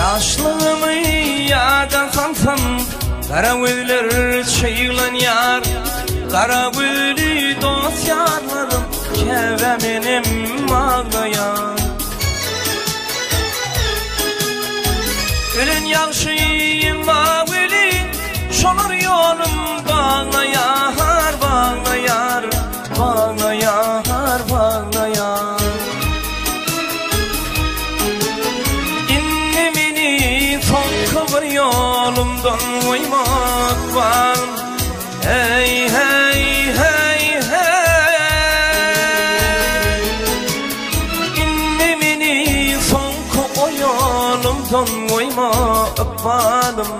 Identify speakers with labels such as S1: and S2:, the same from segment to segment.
S1: Ýaşlygymy ýada salsam, Gara gözler çyglanýar. Gara gözli dost-ýarlarym, Käbä menem aglaýar. Ölen ýagşy mawili, Şolar ýolum baglaýar, baglaýar, baglaýar, baglaýar. Indi meni soňky bir ýolumdan goýmak bar. Hey, hey, hey, hey. Indi meni soňky o ýolumdan goýma ykbalym.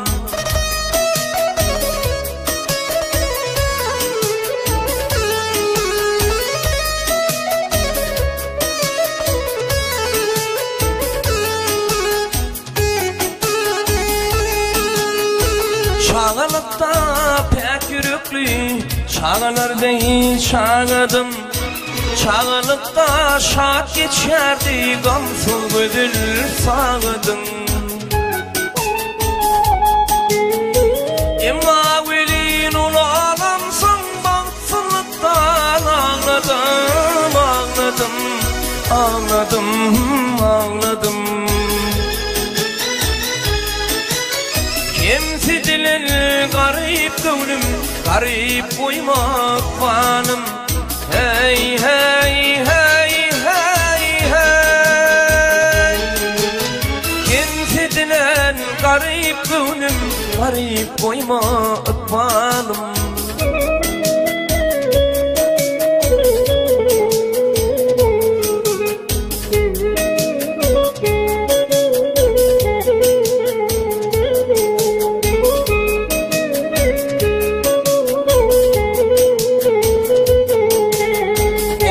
S1: Çagalykda päk ýürekli, çagalar deý çagadym. Çagalykda şat geçerdi gamsyz gözel sagadyň. Emma welin ulalamsoň bagtsyzlykdan agladym, agladym, agladym, agladym. Kemsidilen garyp göwnüm, garyp goýmak banym. Hey, hey, hey, hey, hey. Kemsidilen garyp göwnüm, garyp goýma ykbalym.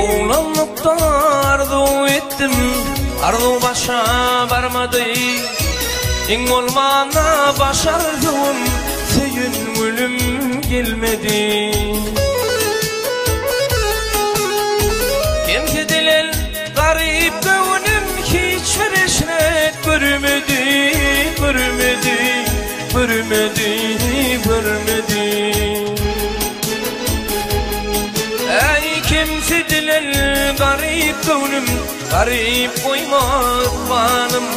S1: Oglanlykda arzuw etdim, arzuw başa barmady. Iň bolmanda baş arzuwym, söýen gülüm gelmedi. Kemsidilen garyp göwnüm hiç bir eşret görmedi, görmedi, görmedi, görmedi. Ey kemsidilen garip göwnüm, garip goýma ykbalym.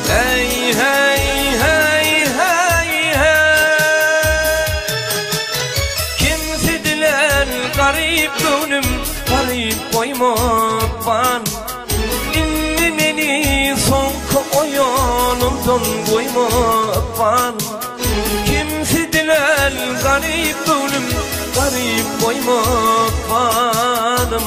S1: Hey, hey, hey, hey, hey. Kemsidilen garip göwnüm, garip goýma ykbalym. Indi meni soňky o ýolumdan goýma ykbalym. Kemsidilen garip göwnüm, garip goýma ykbalym.